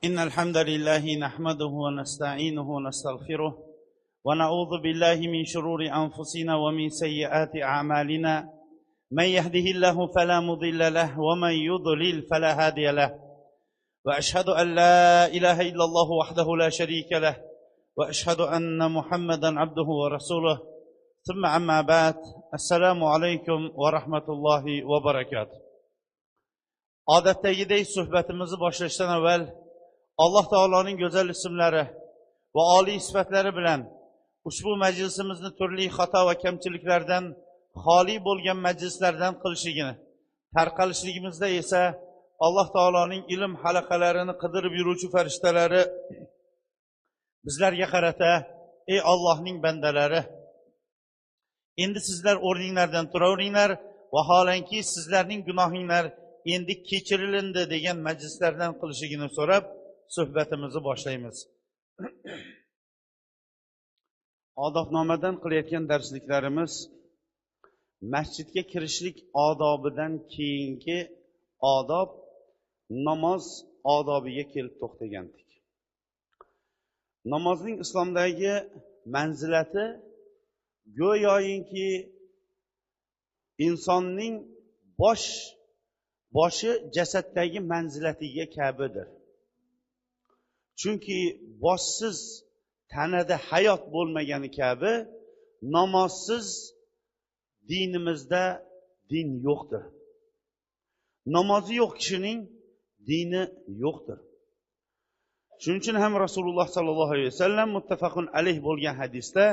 إن الحمد لله نحمده ونستعينه ونستغفره ونعوذ بالله من شرور أنفسنا ومن سيئات أعمالنا من يهده الله فلا مضل له ومن يضلل فلا هادي له وأشهد أن لا إله إلا الله وحده لا شريك له وأشهد أن محمدا عبده ورسوله ثم أما بعد السلام عليكم ورحمة الله وبركاته. Odatdagidek suhbatimizni boshlashdan avval Alloh taoloning go'zal ismlari va oliy sifatlari bilan ushbu majlisimizni turli xato va kamchiliklardan xoli bo'lgan majlislardan qilishligini, tarqalishligimizda esa Alloh taoloning ilm halaqalarini qidirib yuruvchi farishtalari bizlarga qarata: ey Allohning bandalari, endi sizlar o'rninglardan turaveringlar, vaholanki sizlarning gunohinglar endi kechirilindi degan majlislardan qilishligini so'rab suhbatimizni boshlaymiz. Odobnomadan qilayotgan darsliklarimiz masjidga kirishlik odobidan keyingi odob namoz odobiga kelib to'xtagandik. Namozning islomdagi manzilati go'yoyinki insonning boshi jasaddagi manzilatiga kabidir. Chunki boshsiz tanada hayot bo'lmagani kabi namozsiz dinimizda din yo'qdir. Namozi yo'q kishining dini yo'qdir. Shuning uchun ham Rasululloh sallallohu alayhi vasallam muttafaqun alayh bo'lgan hadisda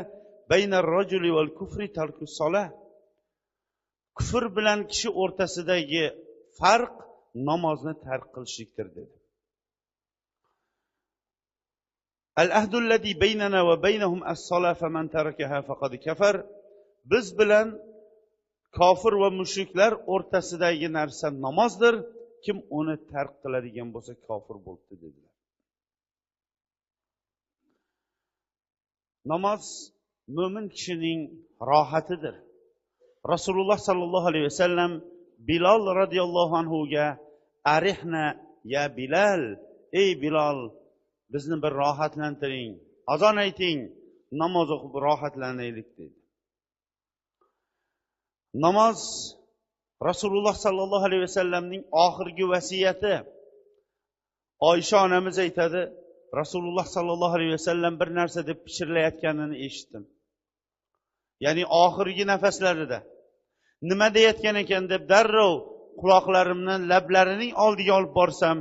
baynar rajuli val kufri tarkus solah, kufr bilan kishi o'rtasidagi farq namozni tark qilishlikdir dedi. Al-ahdu allazi baynana va baynahum as-solah faman tarakaha faqad kafar. Biz bilan kofir va mushriklar o'rtasidagi narsa namozdir. Kim uni tark qiladigan bo'lsa kofir bo'ldi dedilar. Namoz mo'min kishining rohatidir. Rasululloh sallallohu alayhi vasallam Bilol radhiyallohu anhuga arihna ya Bilal, ey Bilol, bizni bir rohatlantiring, azon ayting, namoz o'qib rohatlanaylik dedi. Namoz Rasululloh sallallohu alayhi vasallamning oxirgi vasiyati. Oysha onamiz aytadi, Rasululloh sallallohu alayhi vasallam bir narsa deb pichirlayotganini eshitdim. Ya'ni oxirgi nafaslarida nima deyotgan ekan deb darrov quloqlarimni lablarining oldiga olib borsam,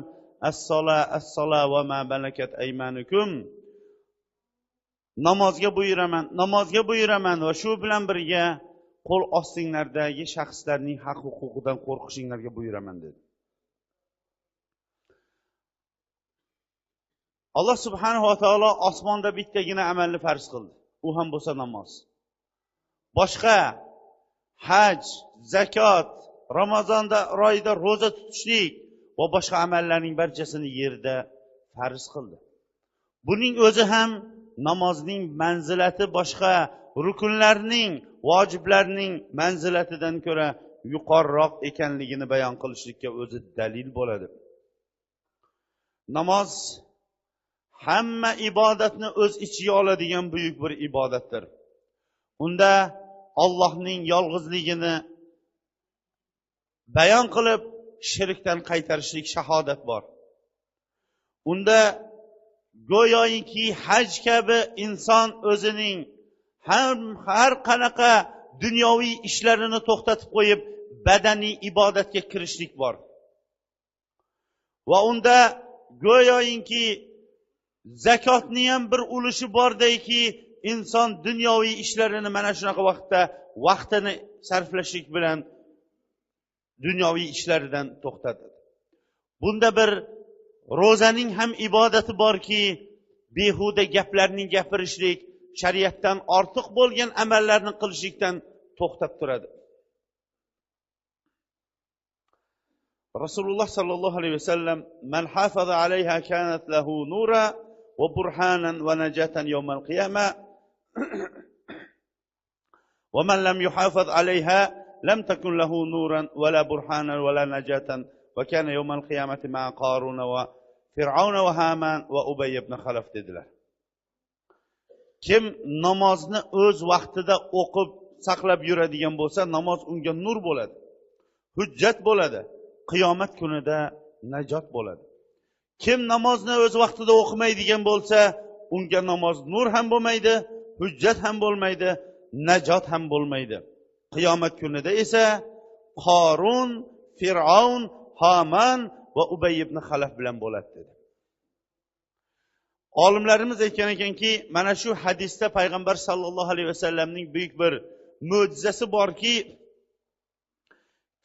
as-sola as-sola va ma malakat aymanukum, namozga buyuraman, namozga buyuraman va shu bilan birga qo'l ostinglardagi shaxslarning haq huquqidan qo'rqishinglarga buyuraman dedi. Alloh subhanahu va taolo osmonda bittagina amalni farz qildi. U ham bo'lsa namoz. Boshqa haj, zakot, Ramazonda oyida ro'za tutishlik va boshqa amallarning barchasini yerda farz qildi. Buning o'zi ham namozning manzilati boshqa rukunlarning, vojiblarning manzilatidan ko'ra yuqoriroq ekanligini bayon qilishlikka o'zi dalil bo'ladi. Namoz hamma ibodatni o'z ichiga oladigan buyuk bir ibodatdir. Unda Allohning yolg'izligini bayon qilib shirkdan qaytarishlik shahodat bor. Unda go'yoki haj kabi inson o'zining har qanaqa dunyoviy ishlarini to'xtatib qo'yib badaniy ibodatga kirishlik bor. Va unda go'yoki zakotning ham bir ulushi bordayki, inson dunyoviy ishlarini mana shunaqa vaqtda vaqtini sarflashlik bilan dunyoviy ishlaridan to'xtatadi. Bunda bir ro'zaning ham ibodati borki, behuda gaplarning gapirishlik, shariatdan ortiq bo'lgan amallarni qilishlikdan to'xtab turadi. Rasululloh sallallohu alayhi vasallam man hafaza alayha kanat lahu nura va burhanan va najatan yawmal qiyama va man lam yuhafaz alayha lam takun lahu nuran va la burhanan va la najatan va kana yawmal qiyamati ma'a qaruna va Fir'avn va Haman va Ubay ibn Xalaf dedilar. Kim namozni o'z vaqtida o'qib saqlab yuradigan bo'lsa, namoz unga nur bo'ladi, hujjat bo'ladi, qiyomat kunida najot bo'ladi. Kim namozni o'z vaqtida o'qimaydigan bo'lsa, unga namoz nur ham bo'lmaydi, hujjat ham bo'lmaydi, najot ham bo'lmaydi. Qiyomat kunida esa Qorun, Fir'avn, Haman va Ubay ibn Xalaf bilan bo'ladi dedi. Olimlarimiz aytgan ekanki, mana shu hadisda payg'ambar sallallohu alayhi vasallamning buyuk bir mo'jizasi borki,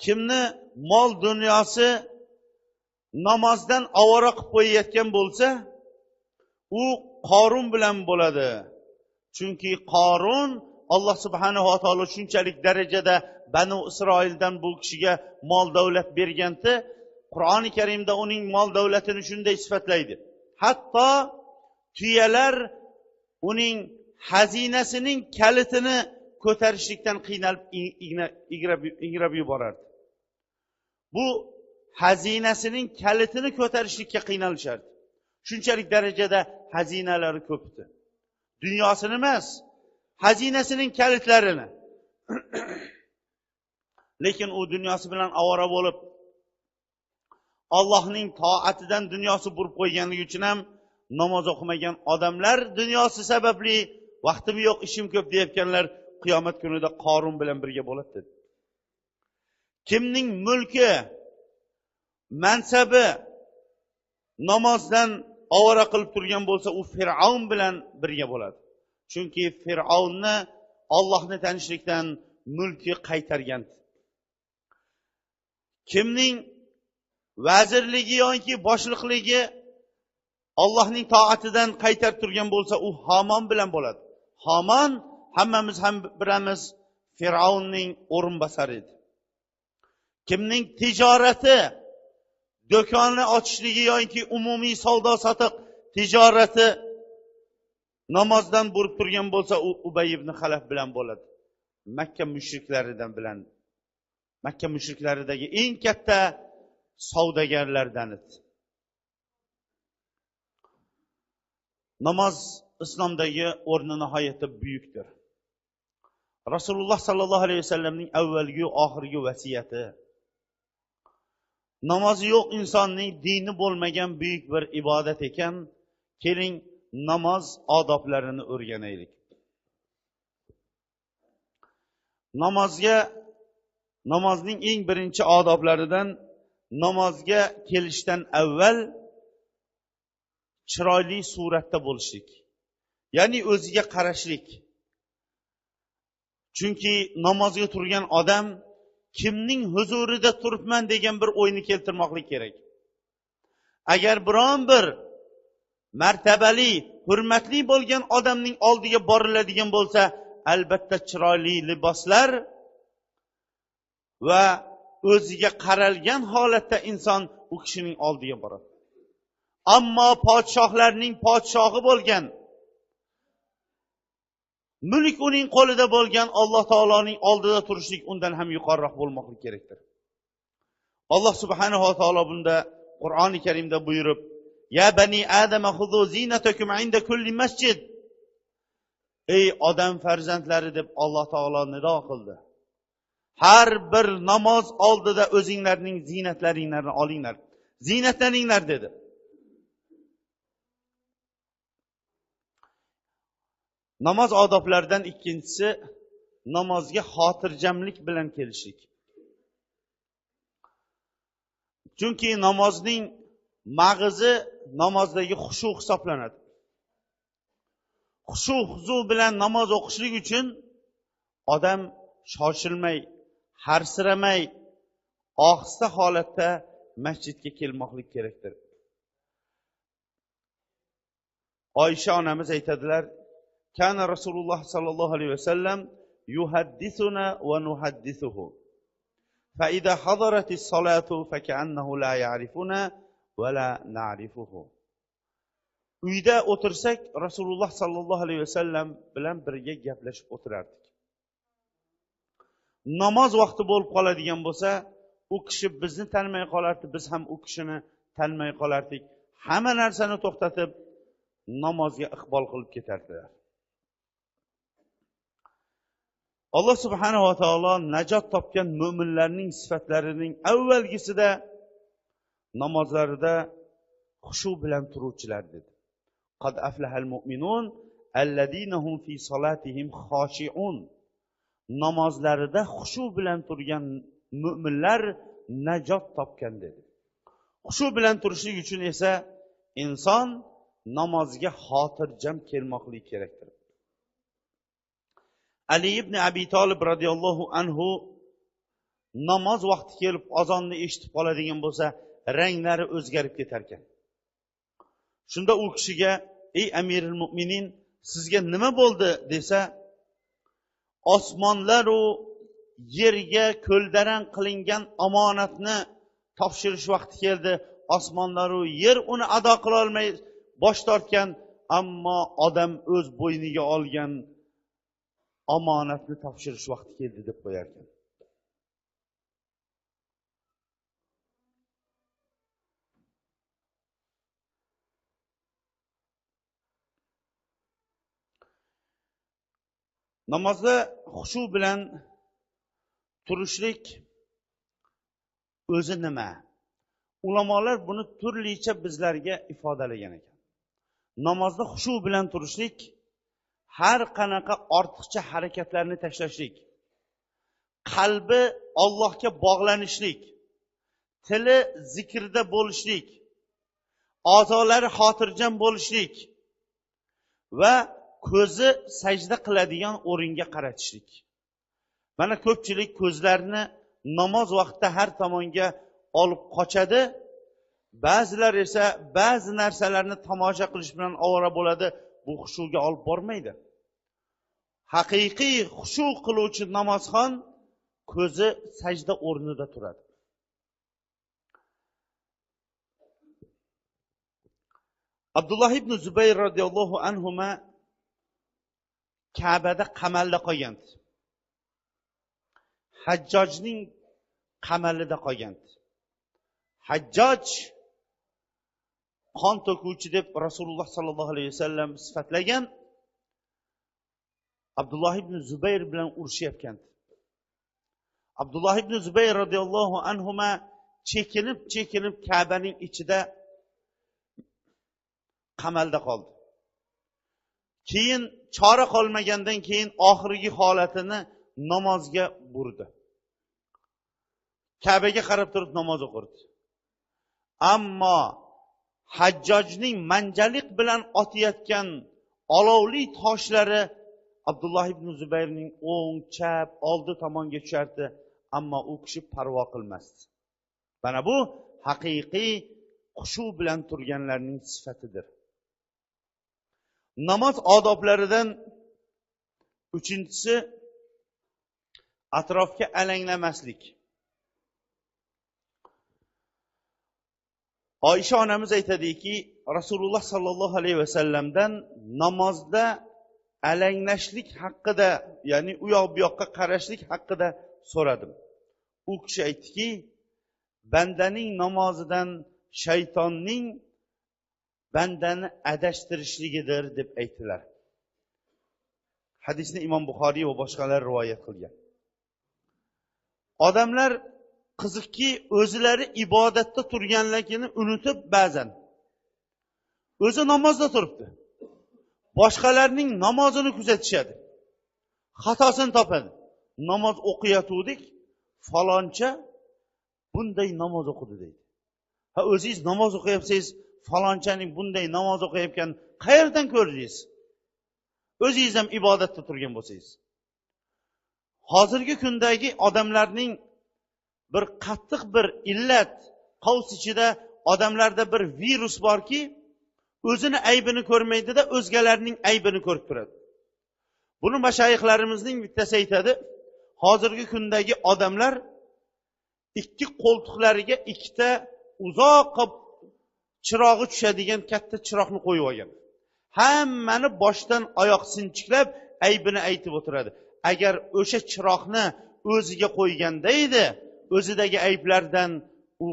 kimni mol dunyosi namozdan ovora qilib qo'yayotgan bo'lsa, u Qorun bilan bo'ladi. Chunki Qorun Alloh subhanahu va taolo shunchalik darajada Banu Isroildan bu kishiga mol davlat bergandi, Qur'oni Karimda uning mol davlatini shunday sifatlaydi. Hatto tuyalar uning xazinasining kalitini ko'tarishlikdan qiynalib ingrab yuborardi. Bu xazinasining kalitini ko'tarishlikka qiynalishardi. Shunchalik darajada xazinalari ko'pdi. Dunyosini emas, xazinasining kalitlarini. Lekin u dunyosi bilan ovora bo'lib, Allohning toatidan dunyosi burib qo'yganligi uchun ham namoz o'qimagan odamlar dunyosi sababli vaqtim yo'q, ishim ko'p deyotganlar qiyomat kunida Qorun bilan birga bo'ladi dedi. Kimning mulki, mansabi namozdan ovora qilib turgan bo'lsa, u Fir'avn bilan birga bo'ladi. Chunki Fir'avnni Allohni tanishlikdan mulki qaytargan. Kimning vazirligi yoki boshliqligi Allohning toatidan qaytarib turgan bo'lsa, u Hamon bilan bo'ladi. Hamon hammamiz ham bilamiz, Fir'avnning o'rinbosari edi. Kimning tijorati, do'konni ochishligi yoki umumiy savdo-sotiq tijorati namozdan burib turgan bo'lsa, u Ubay ibn Xalaf bilan bo'ladi. Makka mushriklaridan bilan, Makka mushriklaridagi eng katta savdogarlardan edi. Namoz islomdagi o'rni nihoyatda buyukdir. Rasululloh sallallohu alayhi vasallamning avvalgi va oxirgi vasiyati. Namozi yo'q insonning dini bo'lmagan buyuk bir ibodat ekan. Keling, namoz odoblarini o'rganaylik. Namozning eng birinchi odoblaridan namozga kelishdan avval chiroyli suratda bo'lishlik, ya'ni o'ziga qarashlik. Chunki namozga turgan odam kimning huzurida turibman degan bir o'yni keltirmoqlik kerak. Agar biron bir martabali, hurmatli bo'lgan odamning oldiga boriladigan bo'lsa, albatta chiroyli liboslar va o'ziga qaralgan holatda inson u kishining oldiga boradi. Ammo podshohlarning podshohi bo'lgan, mulk uning qo'lida bo'lgan Alloh taoloning oldida turishlik undan ham yuqoriroq bo'lmoqligi kerakdir. Alloh subhanahu va taolo bunda Qur'oni Karimda buyurib, "Ya bani Adama xuzu zinatakum inda kulli masjid." Ey odam farzandlari deb Alloh taolo nido qildi. Har bir namoz oldida o'zinglarning ziynatlaringlarni olinglar. Ziynatlaninglar dedi. Namoz odoblaridan ikkinchisi namozga xotirjamlik bilan kelishlik. Chunki namozning mag'izi namozdagi xushu hisoblanadi. Xushu huzu bilan namoz o'qishlik uchun odam shoshilmay, harsiramay, ohista holatda masjidga kelmoqlik kerakdir. Oysha onamiz aytadilar: "Kana Rasululloh sallallohu alayhi vasallam yuhaddisuna va nuhaddisuhu. Fa idza hadaratis salatu faka'annahu la ya'rifuna va la na'rifuhu." Uyda o'tirsak Rasululloh sallallohu alayhi vasallam bilan birga gaplashib o'tirardik. Namoz vaqti bo'lib qoladigan bo'lsa, u kishi bizni tanimay qolardi, biz ham u kishini tanimay qolardik. Hamma narsani to'xtatib namozga iqbol qilib ketardilar. Alloh subhanahu va taolo najot topgan mo'minlarning sifatlarining avvalgisida namozlarida xushu bilan turuvchilar dedi. Qad aflahal mu'minun allazina hum fi solatihim xoshi'un. Namozlarida xushu bilan turgan mo'minlar najot topgan dedi. Xushu bilan turishlik uchun esa inson namozga xotirjam kelmoqligi kerakdir. Ali ibn Abi Talib radhiyallohu anhu namoz vaqti kelib azonni eshitib qoladigan bo'lsa, ranglari o'zgarib ketar ekan. Shunda u kishiga: "Ey amirul mu'minin, sizga nima bo'ldi?" desa, osmonlar u yerga ko'ldarang qilingan omonatni topshirish vaqti keldi. Osmonlar u yer uni ado qila olmay bosh tortgan, ammo odam o'z bo'yniga olgan omonatni topshirish vaqti keldi deb qo'yar ekan. Namozda xushu bilan turishlik o'zi nima? Ulamolar buni turlicha bizlarga ifodalagan ekan. Namozda xushu bilan turishlik har qanaqa ortiqcha harakatlarni tashlashlik, qalbi Allohga bog'lanishlik, tili zikrda bo'lishlik, a'zolari xotirjam bo'lishlik va ko'zi sajda qiladigan o'ringa qaratishlik. Mana ko'pchilik ko'zlarini namoz vaqtida har tomonga olib qochadi. Ba'zilar esa ba'zi narsalarni tomosha qilish bilan ovora bo'ladi. Bu xushuga olib bormaydi. Haqiqiy xushu qiluvchi namozxon ko'zi sajda o'rnida turadi. Abdulloh ibn Zubayr radhiyallohu anhuma Ka'bada qamalda qolgan. Hajjojning qamalida qolgan. Hajjoj qon to'kuvchi deb Rasululloh sallallohu alayhi vasallam sifatlagan. Abdulloh ibn Zubayr bilan urushyapgan. Abdulloh ibn Zubayr radhiyallohu anhuma chekinib Ka'baning ichida qamalda qoldi. Keyin chora qolmagandan keyin oxirgi holatini namozga burdi. Ka'baga qarab turib namoz o'qirdi. Ammo Hajjojning manjaliq bilan otayotgan olovli toshlari Abdulloh ibn Zubayrning o'ng, chap, oldi tomonga tushardi, ammo u kishi parvo qilmasdi. Mana bu haqiqiy xushu bilan turganlarning sifatidir. Namoz odoblaridan uchinchisi atrofga alanglamaslik. Oysha onamiz aytadiki, Rasululloh sallallohu alayhi vasallamdan namozda alanglashlik haqida, ya'ni u yoq bu yoqqa qarashlik haqida so'radim. U kishi aytdiki, bandaning namozidan shaytonning bandani adashtirishligidir deb aytdilar. Hadisni Imom Buxoriy va boshqalar rivoyat qilgan. Odamlar qiziqki, o'zlari ibodatda turganligini unutib ba'zan o'zi namozda turibdi. Boshqalarning namozini kuzatishadi. Xatosini topadi. Namoz o'qiyotgandik, faloncha bunday namoz o'qidi deydi. Ha, o'zingiz namoz o'qiyapsiz, falonchaning bunday namoz o'qiyotgan qayerdan ko'rdingiz? O'zingiz ham ibodatda turgan bo'lsangiz. Hozirgi kundagi odamlarning bir qattiq bir illat, qavs ichida odamlarda bir virus borki, o'zini aybini ko'rmaydida o'zgalarning aybini ko'rib turadi. Buni mashayixlarimizning bittasi aytadi, hozirgi kundagi odamlar ikki qo'ltiqlariga ikkita uzoq chirog'i tushadigan katta chiroqni qo'yib olgan. Hammani boshdan oyoq sinchiklab aybini aytib o'tiradi. Agar o'sha chiroqni o'ziga qo'yganda edi, o'zidagi ayblardan u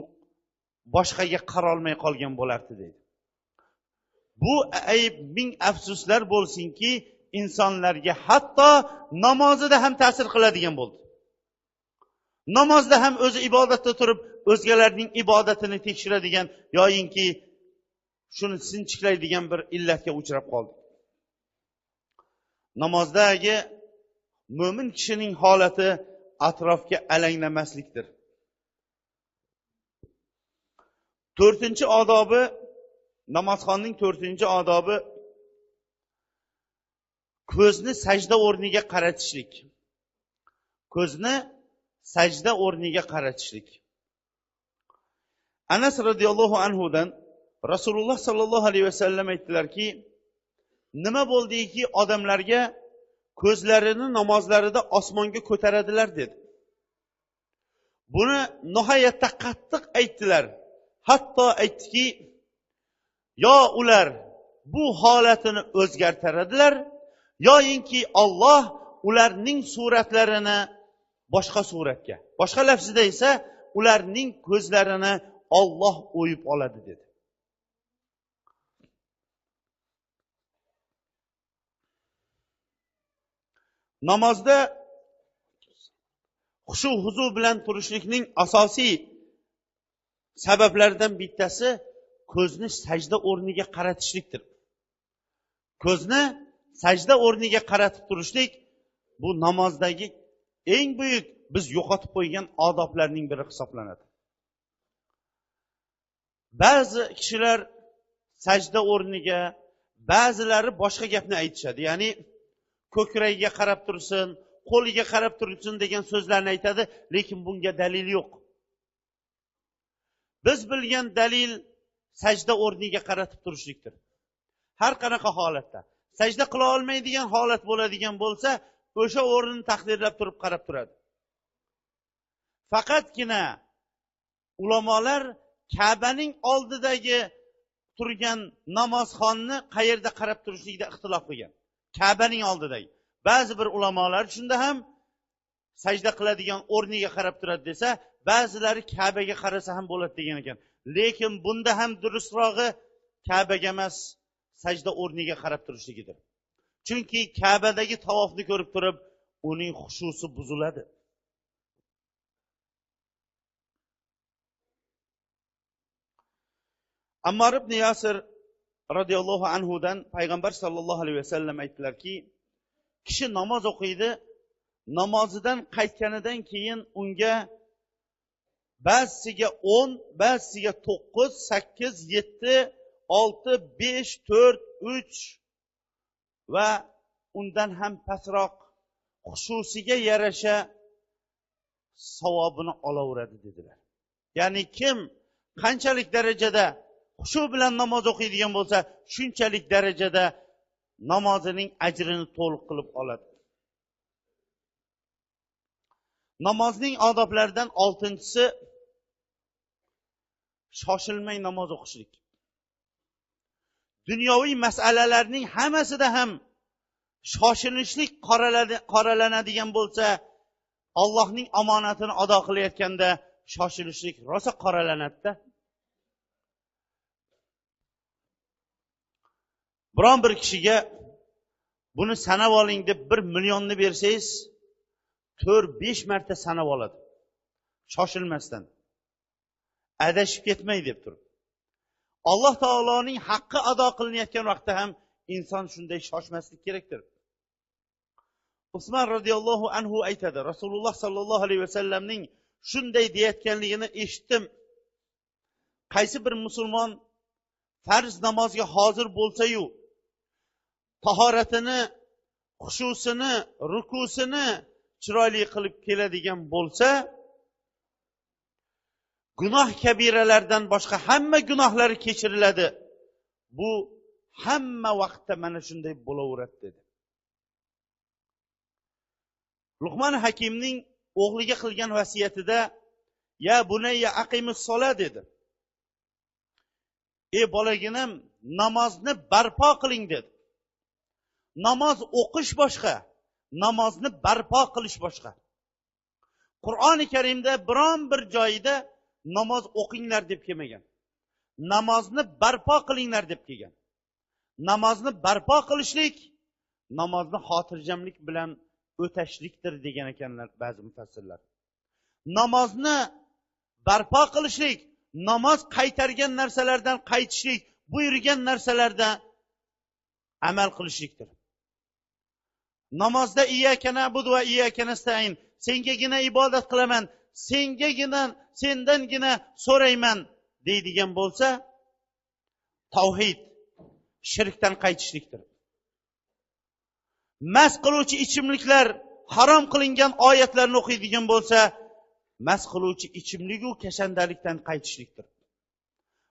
boshqaga qarolmay qolgan bo'lardi deydi. Bu ayb ming afsuslar bo'lsinki, insonlarga hatto namozida ham ta'sir qiladigan bo'ldi. Namozda ham o'zi ibodatda turib, o'zgalarning ibodatini tekshiradigan yoyinki shuni sinchiklaydigan bir illatga uchrab qoldi. Namozdagi mo'min kishining holati atrofga alanglamaslikdir. To'rtinchi odobi, namozxonning to'rtinchi odobi ko'zni sajda o'rniga qaratishlik. Ko'zni sajda o'rniga qaratishlik. Anas radhiyallohu anhu dan Rasululloh sallallohu alayhi vasallam aytdilarki, nima bo'ldiki odamlarga ko'zlarini namozlarida osmonga ko'taradilar dedi. Buni nihoyatda qattiq aytdilar. Hatto aytdiki, yo ular bu holatini o'zgartiradilar, yoyinki Alloh ularning suratlarini boshqa suratga, boshqa lafzida esa ularning ko'zlarini Alloh o'yib oladi dedi. Namozda xushu huzu bilan turishlikning asosiy sabablaridan bittasi ko'zni sajda o'rniga qaratishlikdir. Ko'zni sajda o'rniga qaratib turishlik bu namozdagi eng buyuk biz yo'qotib qo'ygan odoblarning biri hisoblanadi. Ba'zi kishilar sajda o'rniga, ba'zilari boshqa gapni aytishadi. Ya'ni ko'kragiga qarab tursin, qo'liga qarab tursin degan so'zlarni aytadi, lekin bunga dalil yo'q. Biz bilgan dalil sajda o'rniga qaratib turishlikdir. Har qanaqa holatda sajda qila olmaydigan holat bo'ladigan bo'lsa, o'sha o'rnini taqdirlab turib qarab turadi. Faqatgina ulamolar Ka'baning oldidagi turgan namozxonni qayerda qarab turishlikda ixtilof qilgan. Ka'baning oldidagi. Ba'zi bir ulamolar shunda ham sajda qiladigan o'rniga qarab turadi desa, ba'zilari Ka'baga qarasa ham bo'ladi degan ekan. Lekin bunda ham durustrog'i Ka'baga emas, sajda o'rniga qarab turishligidir. Chunki Ka'badagi tavofni ko'rib turib, uning xushusi buziladi. Ammar ibn Yasir radhiyallohu anhu dan payg'ambar sallallohu alayhi vasallam aytdilarki, kishi namoz o'qiydi, namozidan qaytganidan keyin unga ba'zisiga 10, ba'zisiga 9, 8, 7, 6, 5, 4, 3 va undan ham pastroq xususiga yarasha savobini olaveradi dedilar. Ya'ni kim qanchalik darajada xushu bilan namoz o'qiydigan bo'lsa, shunchalik darajada namozining ajrini to'liq qilib oladi. Namozning odoblaridan 6-inchisi shoshilmay namoz o'qishlik. Dunyoviy masalalarning hammasida ham shoshilishlik qoralanadigan bo'lsa, Allohning omonatini ado qilayotganda shoshilishlik rosa qoralanadi-da. Biron bir kishiga buni sanab oling deb 1 millionni bersangiz, 4-5 marta sanab oladi. Shoshilmasdan. Adashib ketmay deb turib. Alloh taoloning haqqi ado qilinayotgan vaqtda ham inson shunday shoshmaslik kerakdir. Usmon radhiyallohu anhu aytadi, Rasululloh sallallohu alayhi vasallamning shunday deyayotganligini eshitdim. Qaysi bir musulmon farz namozga hozir bo'lsa-yu, tahoratini, xushusini, rukusini chiroyli qilib keladigan bo'lsa, gunoh kabiralardan boshqa hamma gunohlari kechiriladi. Bu hamma vaqtda mana shunday bo'laveradi dedi. Luqman Hakimning o'g'liga qilgan vasiyatida ya bunayya aqimis sola dedi. Ey bolaginam, namozni barpo qiling dedi. Namoz o'qish boshqa, namozni barpo qilish boshqa. Qur'oni Karimda biron bir joyida namoz o'qinglar deb kelmagan. Namozni barpo qilinglar deb kelgan. Namozni barpo qilishlik, namozni xotirjamlik bilan o'tashlikdir degan ekanlar ba'zi mufassirlar. Namozni barpo qilishlik, namoz qaytargan narsalardan qaytishlik, buyurgan narsalardan amal qilishlikdir. Namozda iyyaka na'budu va iyyaka nasta'in, sengagina ibodat qilaman, sengagina, sendangina so'rayman deydigan bo'lsa, tavhid shirkdan qaytishlikdir. Mast qiluvchi ichimliklar harom qilingan oyatlarni o'qiydigan bo'lsa, mast qiluvchi ichimlik u kashandalikdan qaytishlikdir.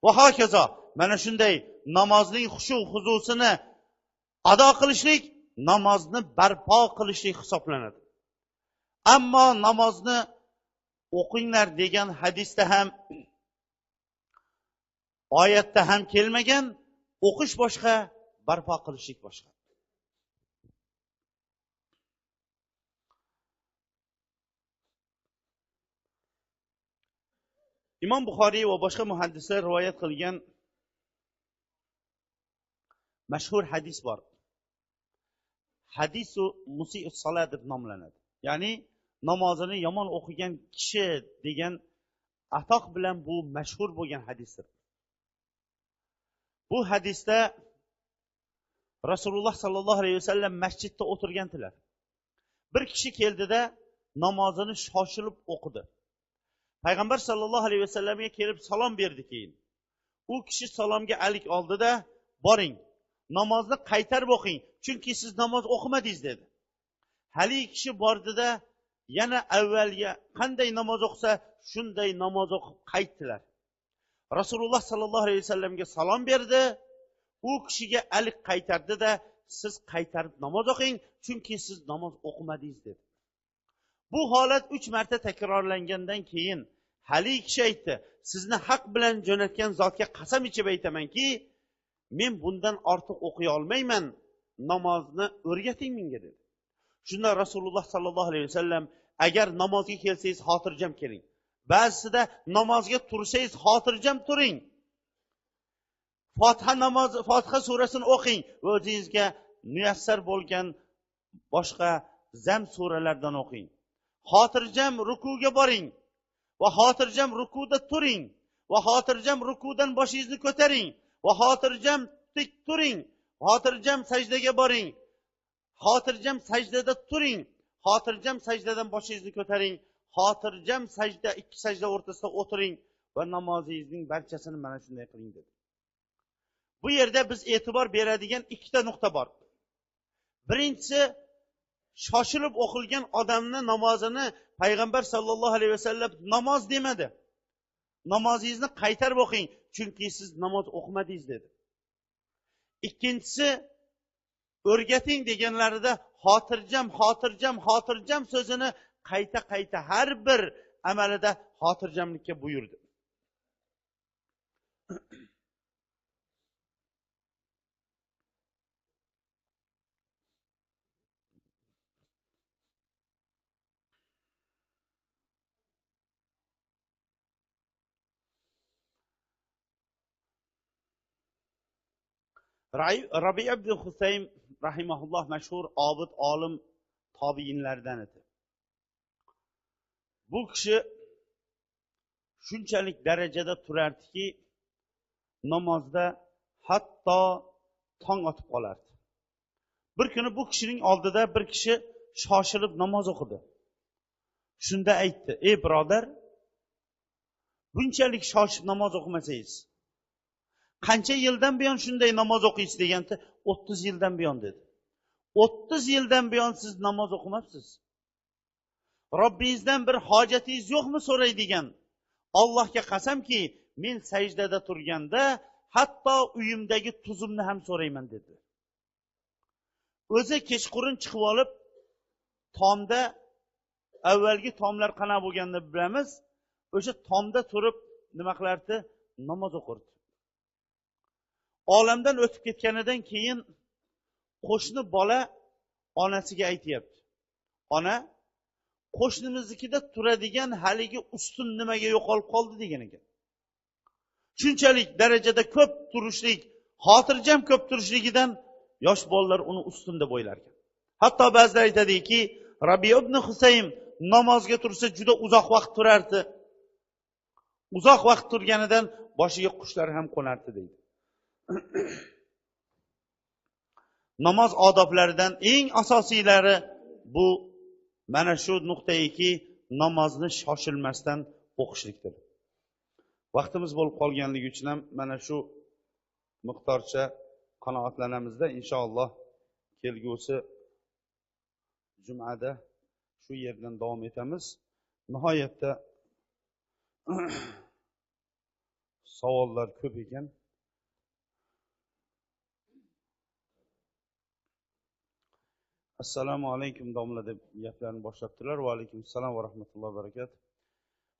Va hokazo, mana shunday namozning xushu huzusini ado qilishlik, namozni barpo qilishlik hisoblanadi. Ammo namozni o'qinglar degan hadisda ham, oyatda ham kelmagan, o'qish boshqa, barpo qilishlik boshqa. Imom Buxoriy va boshqa muhaddislar rivoyat qilgan mashhur hadis bor. Hadisu musii's solat deb nomlanadi. Ya'ni namozini yomon o'qigan kishi degan atoq bilan bu mashhur bo'lgan hadisdir. Bu hadisda Rasululloh sallallohu alayhi vasallam masjidda o'tirgandilar. Bir kishi keldida namozini shoshilib o'qidi. Payg'ambar sallallohu alayhi vasallamga kelib salom berdi keyin. U kishi salomga alik oldida, boring, namozni qaytarib o'qing, chunki siz namoz o'qimadingiz dedi. Haligi kishi bordida yana avvalga qanday namoz o'qisa, shunday namoz o'qib qaytdilar. Rasululloh sallallohu alayhi vasallamga salom berdi. U kishiga alik qaytardida, siz qaytarib namoz o'qing, chunki siz namoz o'qimadingiz dedi. Bu holat 3 marta takrorlangandan keyin haligi kishi aytdi, sizni haq bilan jo'natgan zotga qasam ichib aytamanki, men bundan ortiq o'qiy olmayman, namozni o'rgating menga dedi. Shunda Rasululloh sallallohu alayhi vasallam, agar namozga kelsangiz xotirjam keling. Ba'zisida namozga tursangiz xotirjam turing. Fotiha namozi, Fotiha surasini o'qing va o'zingizga muyassar bo'lgan boshqa zam suralardan o'qing. Xotirjam rukuga boring va xotirjam rukuda turing va xotirjam rukudan boshingizni ko'taring va xotirjam tik turing, xotirjam sajdaga boring, xotirjam sajdada turing, xotirjam sajdadan boshingizni ko'taring, xotirjam sajda, ikki sajda o'rtasida o'tiring va namozingizning barchasini mana shunday qiling dedi. Bu yerda biz e'tibor beradigan ikkita nuqta bor. Birinchisi, shoshilib o'qilgan odamni namozini payg'ambar sallallohu alayhi vasallam namoz demadi. Namozingizni qaytarib o'qing, chunki siz namoz o'qimadingiz dedi. Ikkinchisi, o'rgating deganlarida xotirjam, xotirjam, xotirjam so'zini qayta-qayta har bir amalida xotirjamlikka buyurdi. Rabi ibn Husayn rahimahulloh mashhur obid olim tobiinlardan edi. Bu kishi shunchalik darajada turardiki, namozda hatto tong otib qolardi. Bir kuni bu kishining oldida bir kishi shoshilib namoz o'qidi. Shunda aytdi: "Ey birodar, bunchalik shoshib namoz o'qimasangiz, qancha yildan buyon shunday namoz o'qiysiz?" deganda, 30 yildan buyon dedi. 30 yildan buyon siz namoz o'qimabsiz. Robbingizdan bir hojatingiz yo'qmi so'raydigan. Allohga qasamki, men sajdada turganda hatto uyimdagi tuzimni ham so'rayman dedi. O'zi kechqurun chiqib olib tomda, avvalgi tomlar qana bo'lganini bilamiz, o'sha tomda turib nima qilardi? Namoz o'qirdi. Olamdan o'tib ketganidan keyin qo'shni bola onasiga aytyapti: "Ona, qo'shnimiznikida turadigan haligi ustun nimaga yo'qolib qoldi?" degan ekan. Shunchalik darajada ko'p turishlik, Xotirjam ko'p turishligidan yosh bolalar uni ustun deb o'ylar ekan. Hatto ba'zilar aytadiki, Rabiya ibn Husayn namozga tursa juda uzoq vaqt turardi. Uzoq vaqt turganidan boshiga qushlar ham qo'nardi deydi. Namoz odoblaridan eng asosiylari bu mana shu nuqtaiki, namozni shoshilmasdan o'qishlikdir. Vaqtimiz bo'lib qolganligi uchun ham mana shu miqdorcha qanoatlanamizda, inshaalloh kelgusi jumada shu yerdan davom etamiz. Nihoyatda savollar ko'p ekan. Assalomu alaykum domla deb gaplarni boshlabdilar. Va alaykum assalom va rahmatullohi va barakat.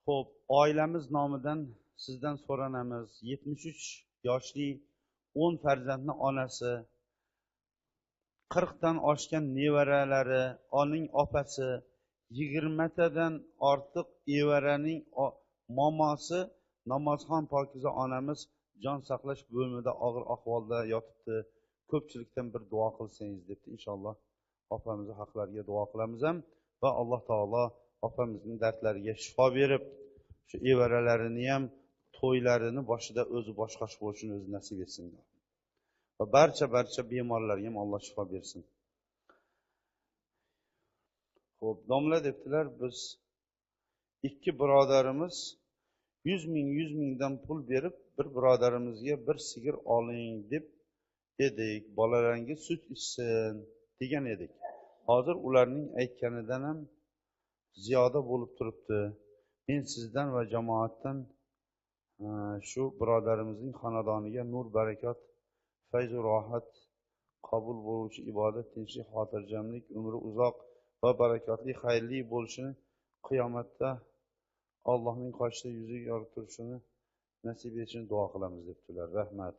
Xo'p, oilamiz nomidan sizdan so'ranamiz. 73 yoshli 10 farzandning onasi, 40 dan oshgan nevaralari, oning opasi, 20 tadan ortiq evaraning momosi Namozxon Pokiza onamiz jon saqlash bo'limida og'ir ahvolda yotibdi. Ko'pchilikdan bir duo qilsangiz debdi. Inshaalloh opamizni haqlariga duo qilamiz ham va Alloh taolo opamizning dardlariga shifo berib, shu evaralarini ham to'ylarini boshida o'zi boshqash bo'lishini o'zi nasib etsin. Va barcha bemorlarga ham Alloh shifo bersin. Xo'p, domla debdilar, biz ikki birodarimiz 100 mingdan pul berib, bir birodarimizga bir sigir oling deb edik, bolalaringiz sut ichsin degan edik. Hozir ularning aytganidan ham ziyoda bo'lib turibdi. Men sizdan va jamoatdan shu birodarimizning xonadoniga nur, barakot, fayz va rohat, qabul bo'luvchi ibodat, tinchlik, xotirjamlik, umri uzoq va barakotli, xayrli bo'lishini, qiyomatda Allohning qarshisida yuzi yorib turishini nasib etishini duo qilamiz debdilar. Rahmat.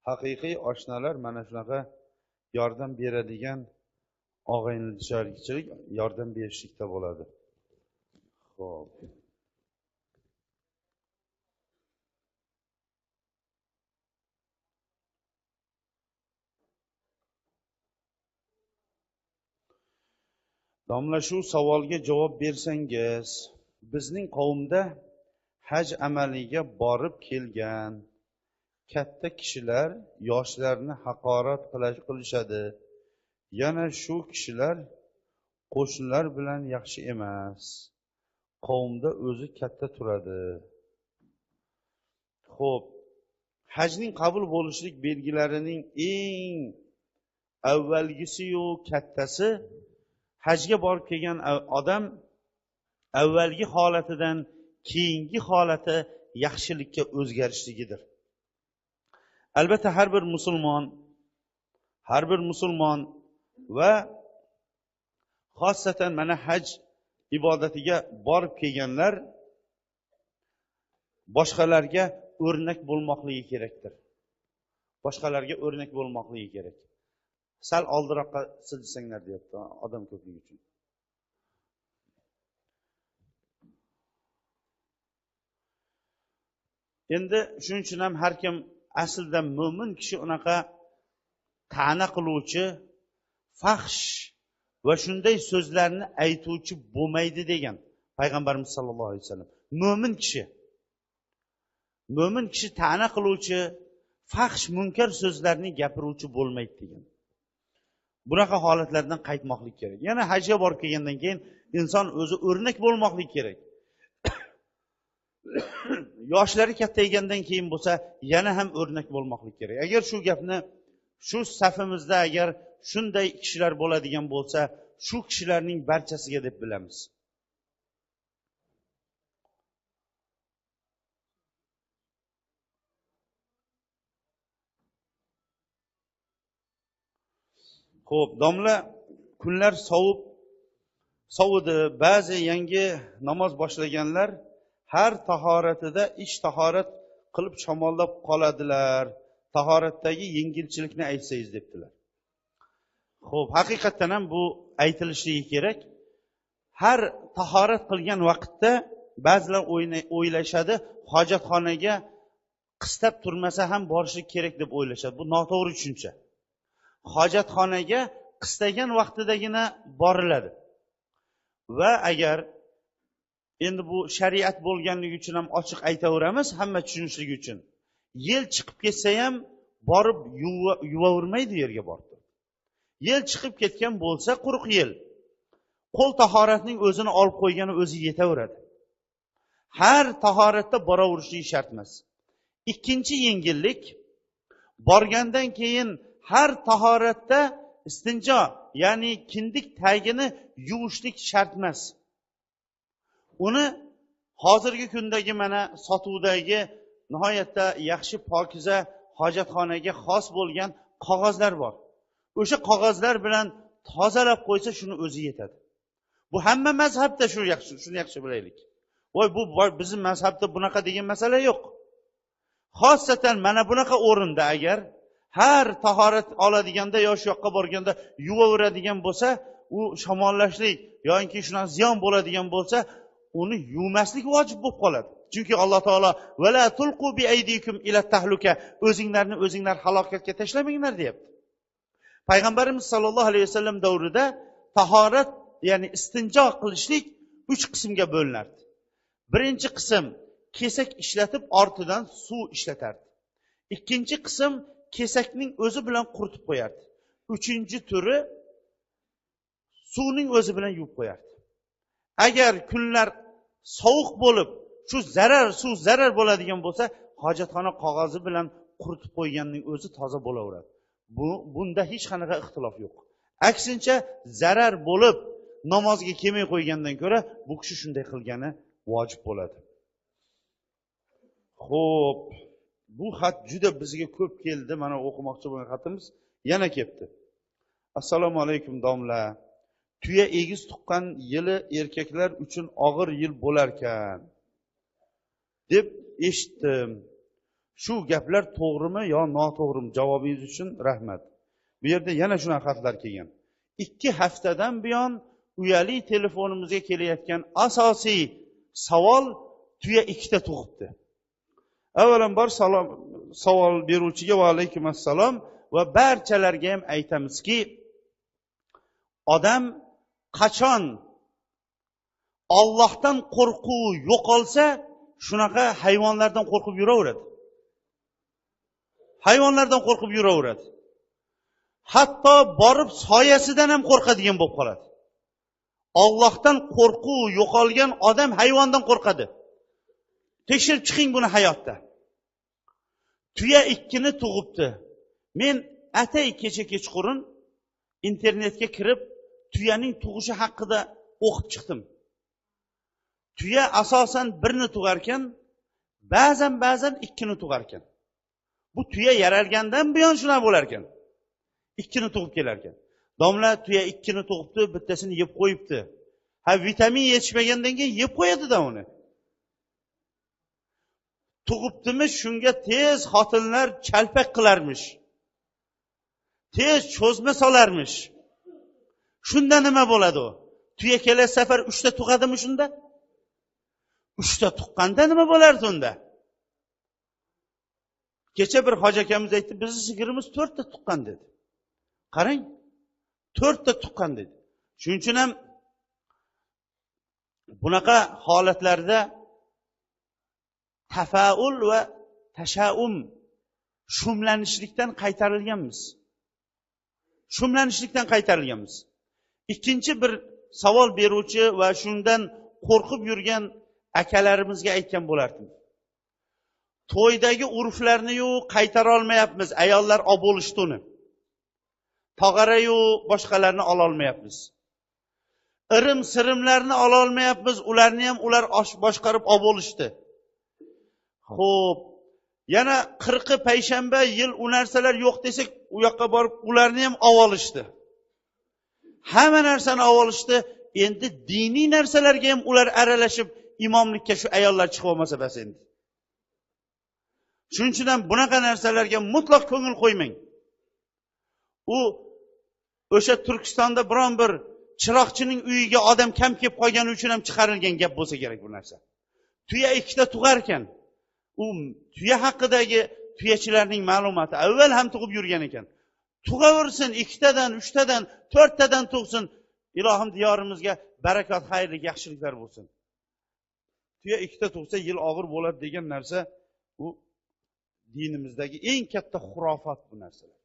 Haqiqiy oshnalar mana shunaqa yordam beradigan og'aynichilik yordam berishlikda bo'ladi. Xo'p. Domla, shu savolga javob bersangiz, bizning qavmda haj amaliga borib kelgan katta kishilar yoshlarni haqorat qilishadi. Yana shu kishilar qo'shnilar bilan yaxshi emas. Qavmda o'zi katta turadi. Xo'p, hajning qabul bo'lishlik belgilarining eng avvalgisi-yu kattasi hajga borib kelgan odam avvalgi holatidan keyingi holati yaxshilikka o'zgarishligidir. Albatta har bir musulmon va xosatan mana haj ibodatiga borib kelganlar boshqalarga o'rnak bo'lmoqligi kerakdir. Boshqalarga o'rnak bo'lmoqligi kerak. Sal oldiroqqa siljisanglar deyapti, odam ko'pligi uchun. Endi shuning uchun ham har kim aslida mo'min kishi unaqa ta'na qiluvchi, fahsh va shunday so'zlarni aytuvchi bo'lmaydi degan payg'ambarimiz sollallohu alayhi vasallam. Mo'min kishi ta'na qiluvchi, fahsh munkar so'zlarni gapiruvchi bo'lmaydi degan. Bunaqa holatlardan qaytmoqlik kerak. Yana hajga borib kelgandan keyin inson o'zi o'rnak bo'lmoqlik kerak. Yoshlari kattaygandan keyin bo'lsa yana ham o'rnak bo'lmoqlik kerak. Agar shu gapni shu safimizda agar shunday kishilar bo'ladigan bo'lsa, shu kishilarning barchasiga deb bilamiz. Xo'p, domla, kunlar sovidi, ba'zi yangi namoz boshlaganlar har tahoratida ish tahorat qilib shamollab qoladilar. Tahoratdagi yengilchilikni aytsangiz debdilar. Xo'p, haqiqatan ham bu aytilishligi kerak. Har tahorat qilgan vaqtda ba'zilar o'ylashadi, hojatxonaga Qistab turmasa ham borishlik kerak deb o'ylashadi. Bu noto'g'ri tushuncha. Hojatxonaga qistagan vaqtidagina boriladi. Va agar endi bu shariat bo'lganligi uchun ham ochiq aytaveramiz, hamma tushunishligi uchun. Yel chiqib ketsa ham borib yuvavermaydi yerga borib. Yel chiqib ketgan bo'lsa quruq yel. Qo'l tahoratning o'zini olib qo'ygani o'zi yetaveradi. Har tahoratda boraverishlik shart emas. Ikkinchi yengillik, borgandan keyin har tahoratda istinjo, ya'ni kindik tagini yuvishlik shart emas. Uni hozirgi kundagi mana sotuvdagi nihoyatda yaxshi pokiza hojatxonaga xos bo'lgan qog'ozlar bor. O'sha qog'ozlar bilan tozalab qo'ysa shuni o'zi yetadi. Bu hamma mazhabda shu yaxshi, shuni yaxshi bilaylik. Voy, bu bizim mazhabda bunaqa degan masala yo'q. Xosatan mana bunaqa o'rinda agar har tahorat oladiganda yo shu yoqqa borganda yuvaveradigan bo'lsa, u shamollashlik yoki shundan ziyon bo'ladigan bo'lsa, uni yuvmaslik vojib bo'lib qoladi. Chunki Alloh taolo va la tulqu bi aydikum ila tahluka, o'zinglarni o'zinglar halokatga tashlamanglar deyapti. Payg'ambarimiz sollallohu alayhi vasallam davrida tahorat, ya'ni istinjo qilishlik 3 qismga bo'linardi. Birinchi qism kesak ishlatib ortidan suv ishlatardi. Ikkinchi qism kesakning o'zi bilan quritib qo'yardi. Uchinchi turi suvning o'zi bilan yuvib qo'yardi. Agar kunlar sovuq bo'lib, shu zarar, suv zarar bo'ladigan bo'lsa, hojatxona qog'ozi bilan quritib qo'yganning o'zi toza bo'laveradi. Bunda hech qanaqa ixtilof yo'q. Aksincha zarar bo'lib namozga kelmay qo'ygandan ko'ra bu kishi shunday qilgani vojib bo'ladi. Xo'p, bu xat juda bizga ko'p keldi. Mana o'qimoqchi bo'lgan xatimiz yana kelibdi. Assalomu alaykum domla. Tuya egiz tuqqan yili erkaklar uchun og'ir yil bo'larkan deb eshitdim. Shu gaplar to'g'rimi yo noto'g'rimi? Javobingiz uchun rahmat. Bu yerda yana shunaqa xatlar kelgan. 2 haftadan buyon uyali telefonimizga kelayotgan asosiy savol tuya ikkita tug'ibdi. Avvalambor savol beruvchiga va alaykum assalom va barchalarga ham aytamizki, odam qachon Allohdan qo'rquv yo'qolsa, shunaqa hayvonlardan qo'rqib yuraveradi. Hayvonlardan qo'rqib yuraveradi. Hatto borib soyasidan ham qo'rqadigan bo'lib qoladi. Allohdan qo'rquv yo'qolgan odam hayvondan qo'rqadi. Tekshirib chiqing buni hayotda. Tuya ikkini tug'ibdi. Men atay kecha kechqurun internetga kirib tuyaning tug'ishi haqida o'qib chiqdim. Tuya asosan birni tug'arkan, ba'zan ikkini tug'arkan. Bu tuya yaralgandan buyon shuna bo'larkan. Ikkini tug'ib kelarkan. Domla tuya ikkini tug'ibdi, bittasini yeb qo'yibdi. Ha, vitamin yetishmagandan keyin yeb qo'yadi-da uni. Tug'ibdimi, shunga tez xotinlar chalpak qilarmish. Tez cho'zma solarmish. Shunda nima bo'ladi u? Tuya kelasi safar 3 ta tug'adimi shunda? 3 ta tuqqanda nima bo'lardi unda? Kecha bir hoji akamiz aytdi, bizni sigirimiz 4 ta tuqqan dedi. Qarang, 4 ta tuqqan dedi. Shuning uchun ham bunaqa holatlarda tafaul va tashaum, shumlanishlikdan qaytarilganmiz. Shumlanishlikdan qaytarilganmiz. Ikkinchi bir savol beruvchi va shundan qo'rqib yurgan akalarimizga aytgan bo'lardim. To'ydagi urflarni-yu qaytara olmayapmiz, ayollar olib bo'lishdi uni. Tog'ara-yu boshqalarni ola olmayapmiz. Irim sirimlarni ola olmayapmiz, ularni ham ular boshqarib olib bo'lishdi. Xo'p, yana 40 payshanba yil u narsalar yo'q desak, u yoqqa borib ularni ham olib olishdi. Hamma narsani olib olishdi. Endi diniy narsalarga ham ular aralashib imomlikka shu ayollar chiqib olmasa bas endi. Shuning uchun ham bunaqa narsalarga mutlaq ko'ngil qo'ymang. U o'sha Turkistonda biron bir chiroqchining uyiga odam kam kelib qolgani uchun ham chiqarilgan gap bo'lsa kerak bu narsa. Tuya ikkita tug'arkan. U tuya haqidagi tuyachilarning ma'lumoti avval ham tug'ib yurgan ekan. Tug'aversin, 2tadan, 3tadan, 4tadan tug'sin. Ilohim diyorimizga barakat, xayrlik, yaxshiliklar bo'lsin. Tuya 2ta tug'sa yil og'ir bo'ladi degan narsa bu dinimizdagi eng katta xurofot bu narsalar.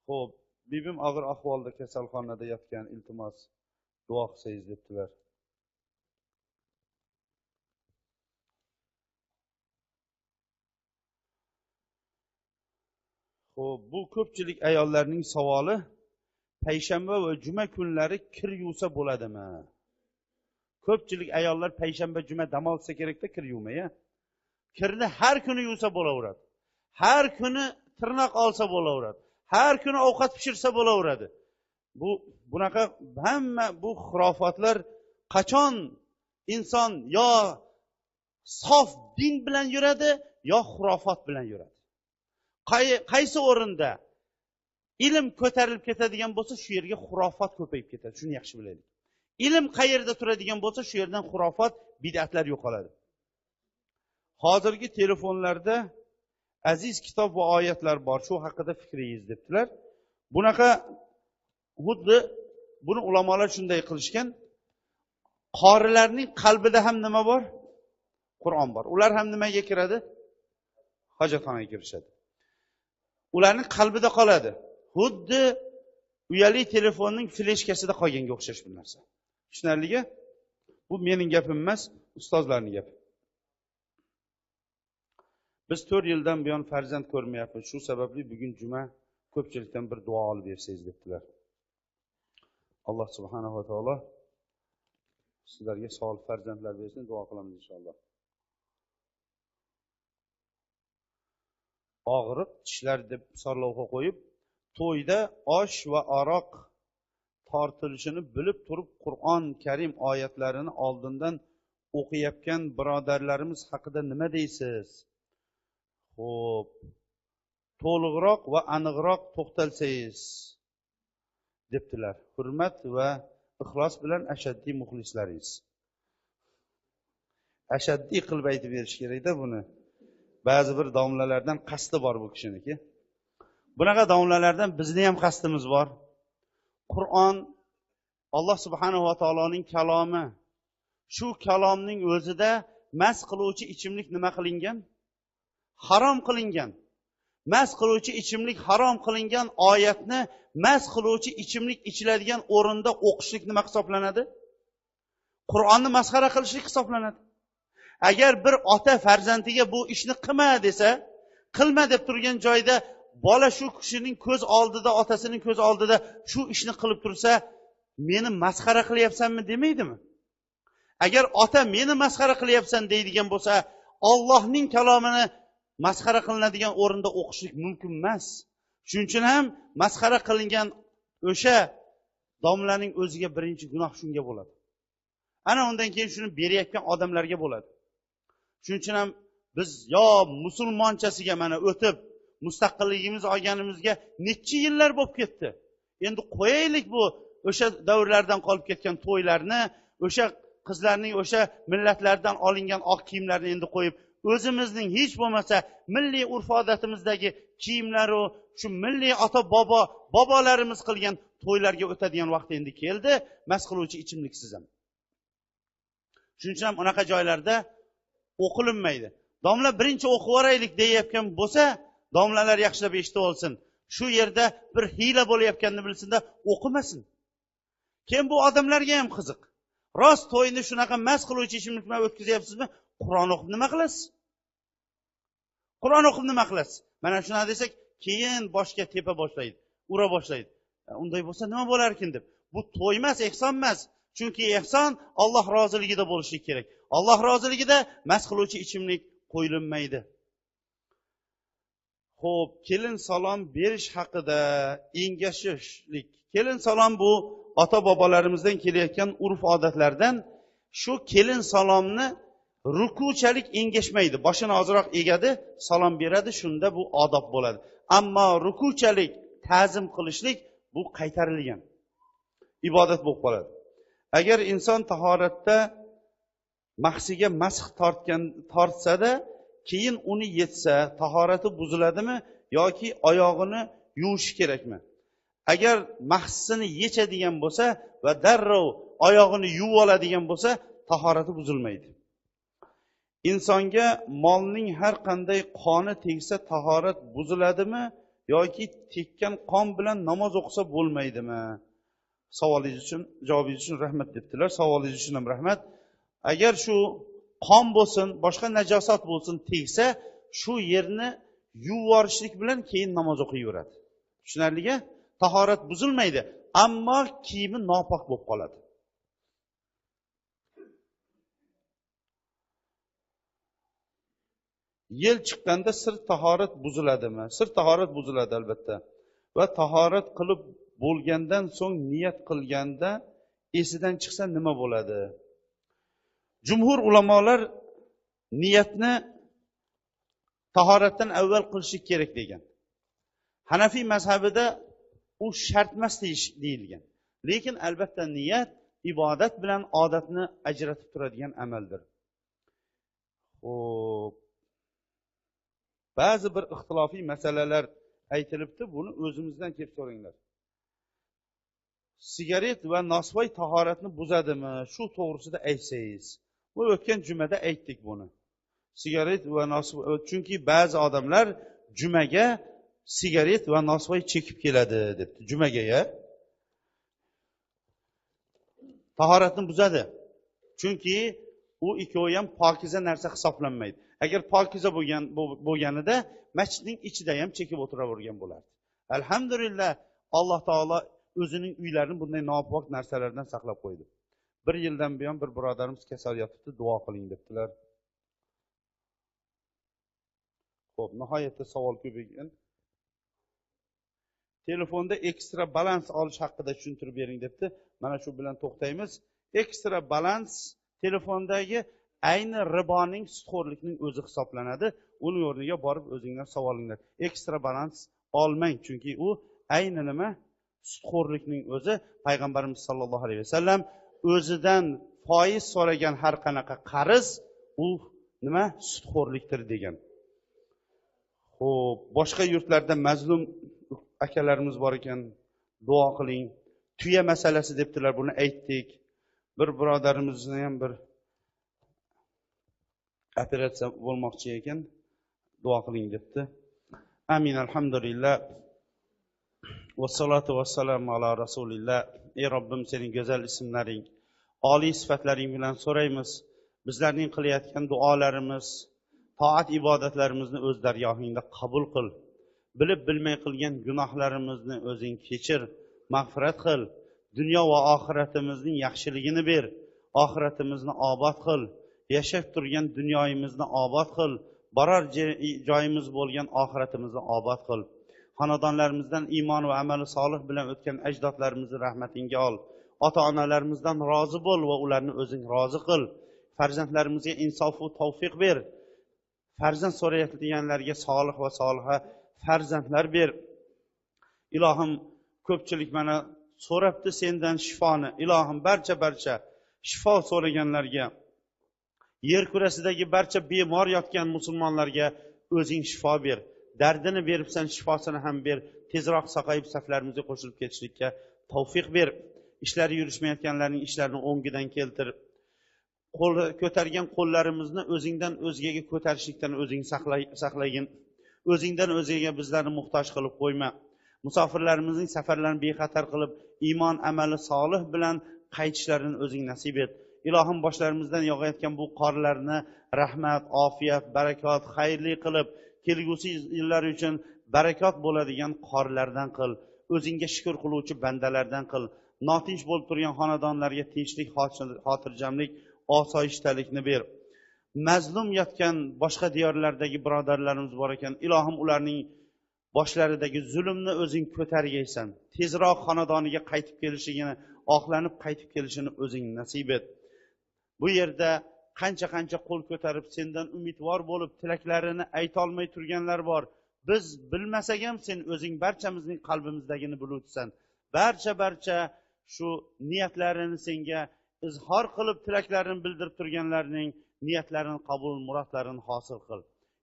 Xo'p, bibim og'ir ahvolda kasalxonada yotgan, iltimos duo qilsangiz debdilar. Xo'p, bu ko'pchilik ayollarning savoli. Payshanba va juma kunlari kir yuvsa bo'ladimi? Ko'pchilik ayollar payshanba, juma dam olsa kerakda kir yuvmay, a? Kirni har kuni yuvsa bo'laveradi. Har kuni tirnoq olsa bo'laveradi. Har kuni ovqat pishirsa bo'laveradi. Bu bunaqa hamma bu xurofotlar qachon inson yo sof din bilan yuradi, yo xurofot bilan yuradi. Qaysi o'rinda ilm ko'tarilib ketadigan bo'lsa, shu yerga xurofot ko'payib ketadi. Shuni yaxshi bilaylik. Ilm qayerda turadigan bo'lsa, shu yerdan xurofot, bid'atlar yo'qoladi. Hozirgi telefonlarda aziz kitob va oyatlar bor, shu haqida fikringiz debdilar. Bunaqa xuddi buni ulamolar shunday qilishgan. Qorilarning qalbida ham nima bor? Qur'on bor. Ular ham nimaga kiradi? Hojatxonaga kirishadi. Ularning qalbida qoladi. Xuddi uyali telefonning fleshkasida qolganga o'xshash bu narsa. Tushunarligi? Bu mening gapim emas, ustozlarning gapi. Biz 4 yildan buyon farzand ko'rmayapmiz. Shu sababli bugun juma ko'pchilikdan bir duo olib bersangiz debdilar. Alloh subhanahu va taolo sizlarga solih farzandlar bersin, duo qilamiz inshaalloh. Og'riq tishlar deb sarlavha qo'yib, to'yda osh va aroq tortilishini bilib turib Qur'on Karim oyatlarini oldindan o'qiyotgan birodarlarimiz haqida nima deysiz? Xo'p, to'liqroq va aniqroq to'xtalsangiz debdilar. Hurmat va ixlos bilan ashaddiy muxlislaringiz. Ashaddiy qilib aytib berish kerakda buni. Ba'zi bir domlalardan qasdi bor bu kishiniki. Bunaqa domlalardan bizni ham qasdimiz bor. Qur'on Alloh subhanahu va taoloning kalomi. Shu kalomning o'zida mast qiluvchi ichimlik nima qilingan? Harom qilingan. Mast qiluvchi ichimlik harom qilingan oyatni mast qiluvchi ichimlik ichiladigan o'rinda o'qishlik nima hisoblanadi? Qur'onni masxara qilishlik hisoblanadi. Agar bir ota farzandiga bu ishni qilma desa, qilma deb turgan joyda bola shu kishining ko'z oldida, otasining ko'z oldida shu ishni qilib tursa, meni masxara qilyapsanmi demaydimi? Agar ota meni masxara qilyapsan deydigan bo'lsa, Allohning kalomini masxara qilinadigan o'rinda o'qishlik mumkin emas. Shuning uchun ham masxara qilingan o'sha domlaning o'ziga birinchi gunoh shunga bo'ladi. Ana undan keyin shuni berayotgan odamlarga bo'ladi. Shuning uchun ham biz yo musulmonchasiga mana o'tib mustaqilligimiz olganimizga necha yillar bo'lib ketdi. Endi qo'yaylik bu o'sha davrlardan qolib ketgan to'ylarni, o'sha qizlarning o'sha millatlardan olingan oq kiyimlarni endi qo'yib, o'zimizning hech bo'lmasa milliy urf-odatimizdagi kiyimlar u shu milliy ota-bobo bobolarimiz qilgan to'ylarga o'tadigan vaqt endi keldi, mast qiluvchi ichimliksiz ham. Shuning uchun ham unaqa joylarda o'qilinmaydi. Domla birinchi o'qib yuboraylik deyayotgan bo'lsa, domlalar yaxshilab eshitib olsin. Shu yerda bir hiyla bo'layotganini bilsinda o'qimasin. Keyin bu odamlarga ham qiziq. Rost to'yni shunaqa mast qiluvchi ichimlik bilan o'tkazyapsizmi? Qur'on o'qib nima qilasiz? Qur'on o'qib nima qilasiz? Mana shuna desak, keyin boshga tepa boshlaydi, ura boshlaydi. Unday bo'lsa nima bo'larkin deb. Bu to'y emas, ehson emas. Chunki ehson Alloh roziligida bo'lishi kerak. Alloh roziligida mast qiluvchi ichimlik qo'yilmaydi. Xo'p, kelin salom berish haqida engashishlik. Kelin salom bu ota-bobolarimizdan kelayotgan urf-odatlardan. Shu kelin salomni rukuchalik engashmaydi. Boshini ozroq egadi, salom beradi, shunda bu odob bo'ladi. Ammo rukuchalik ta'zim qilishlik bu qaytarilgan ibodat bo'lib qoladi. Agar inson tahoratda Mahsiga masx tortsa-da, keyin uni yetsa, tahorati buziladimi yoki oyog'ini yuvishi kerakmi? Agar mahsini yechadigan bo'lsa va darrov oyog'ini yuvib oladigan bo'lsa, tahorati buzilmaydi. Insonga molning har qanday qoni tegsa tahorat buziladimi yoki tekkan qon bilan namoz o'qisa bo'lmaydimi? Savolingiz uchun, javobingiz uchun rahmat debdilar. Savolingiz uchun ham rahmat. Agar shu qon bo'lsin, boshqa najosat bo'lsin tegsa, shu yerni yuvib yuborishlik bilan keyin namoz o'qiyveradi. Tushunarlimi? Tahorat buzilmaydi, ammo kiyimi nopok bo'lib qoladi. Yel chiqqanda sir tahorat buziladimi? Sir tahorat buziladi albatta. Va tahorat qilib bo'lgandan so'ng niyat qilganda esidan chiqsa nima bo'ladi? Jumhur ulamolar niyatni tahoratdan avval qilishi kerak degan. Hanafiy mazhabida u shart emas deyilgan. Lekin albatta niyat ibodat bilan odatni ajratib turadigan amaldir. Xo'p. Ba'zi bir ixtilofiy masalalar aytilibdi, buni o'zimizdan kelib so'ranglar. Sigaret va nosvoy tahoratni buzadimi? Shu to'g'risida aytsangiz. Bu o'tgan jumada aytdik buni. Sigaret va nosvoy, chunki ba'zi odamlar jumaga sigaret va nosvoy chekib keladi debdi. Jumaga ya. Tahoratni buzadi. Chunki u ikkovi ham pokiza narsa hisoblanmaydi. Agar pokiza bo'lganida masjidning ichida ham chekib o'tiravergan bo'lardi. Alhamdulillah, Alloh taolo o'zining uylarini bunday nopok narsalardan saqlab qo'ydi. Bir yildan buyon bir birodarimiz kasal yotibdi, duo qiling debdilar. Xo'p, nihoyatda savol ko'paygan. Telefonda ekstra balans olish haqida tushuntirib bering debdi. Mana shu bilan to'xtaymiz. Ekstra balans telefondagi ayni riboning, sudxo'rlikning o'zi hisoblanadi. Uning o'rniga borib o'zinglar savolinglar. Ekstra balans olmang, chunki u ayni nima? Sudxo'rlikning o'zi. Payg'ambarimiz sollallohu alayhi vasallam o'zidan foiz so'ragan har qanaqa qarz u nima? Sudxo'rlikdir degan. Xo'p, boshqa yurtlarda mazlum akalarimiz bor ekan, duo qiling. Tuya masalasi debdilar, buni aytdik. Bir birodarimizni ham bir operatsiya bo'lmoqchi ekan, duo qiling debdi. Amin, alhamdulillah. Vassalatu vassalamu ala rasulillah. Ey Robbim, sening go'zal ismlaring, oliy sifatlaring bilan so'raymiz. Bizlarning qilayotgan duolarimiz, toat ibodatlarimizni o'z dargohingda qabul qil. Bilib bilmay qilgan gunohlarimizni o'zing kechir, mag'firat qil. Dunyo va oxiratimizning yaxshiligini ber. Oxiratimizni obod qil. Yashab turgan dunyomizni obod qil. Borar joyimiz bo'lgan oxiratimizni obod qil. Xonadonlarimizdan iymon va amali solih bilan o'tgan ajdodlarimizni rahmatingga ol. Ota-onalarimizdan rozi bo'l va ularni o'zing rozi qil. Farzandlarimizga insof va tavfiq ber. Farzand so'rayotganlarga solih va soliha farzandlar ber. Ilohim, ko'pchilik mana so'rabdi sendan shifoni. Ilohim, barcha shifo so'raganlarga, yer kurasidagi barcha bemor yotgan musulmonlarga o'zing shifo ber. Dardini beribsan, shifosini ham ber. Tezroq saqayib saflarimizga qo'shilib ketishlikka tavfiq ber. Ishlari yurishmayotganlarning ishlarini o'ngidan keltir. Qo'l ko'targan qo'llarimizni o'zingdan o'zgaga ko'tarishlikdan o'zing saqlagin. O'zingdan o'zgaga bizlarni muhtoj qilib qo'yma. Musofirlarimizning safarlarini bexatar qilib, iymon amali solih bilan qaytishlarini o'zing nasib et. Ilohim, boshlarimizdan yog'ayotgan bu qorlarni rahmat, ofiyat, barakot, xayrli qilib, kelgusi yillar uchun barakot bo'ladigan qorlardan qil. O'zingga shukr qiluvchi bandalardan qil. Notinch bo'lib turgan xonadonlarga tinchlik, xotirjamlik, osoyishtalikni ber. Mazlum yotgan boshqa diyorlardagi birodarlarimiz bor ekan, ilohim ularning boshlaridagi zulmni o'zing ko'targaysan. Tezroq xonadoniga qaytib kelishini, oqlanib qaytib kelishini o'zing nasib et. Bu yerda qancha-qancha qo'l ko'tarib sendan umidvor bo'lib tilaklarini ayta olmay turganlar bor. Biz bilmasak ham sen o'zing barchamizning qalbimizdagini biluvchisan. Barcha shu niyatlarini senga izhor qilib tilaklarini bildirib turganlarning niyatlarini qabul, murodlarini hosil qil.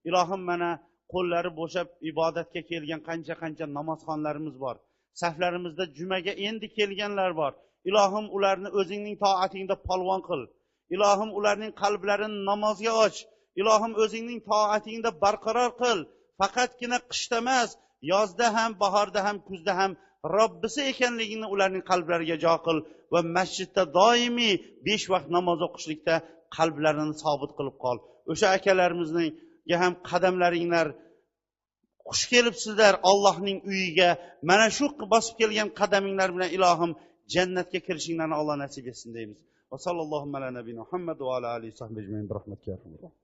Ilohim, mana qo'llari bo'shab ibodatga kelgan qancha-qancha namozxonlarimiz bor. Saflarimizda jumaga endi kelganlar bor. Ilohim, ularni o'zingning toatingda polvon qil. Ilohim, ularning qalblarini namozga och. Ilohim, o'zingning toatingda barqaror qil. Faqatgina qishda emas, yozda ham, bahorda ham, kuzda ham Robbisi ekanligini ularning qalblariga jo qil va masjidda doimiy 5 vaqt namoz o'qishlikda qalblarini sobit qilib qol. O'sha akalarimizning ham qadamlaringlar xush kelibsizlar Allohning uyiga. Mana shu bosib kelgan qadaminglar bilan ilohim jannatga kirishinglarni Alloh nasib etsin deymiz. Va sallallohu ala nabiyina Muhammad va ala alihi sahbihi ajmain bi rahmatika ya arhamar rohim.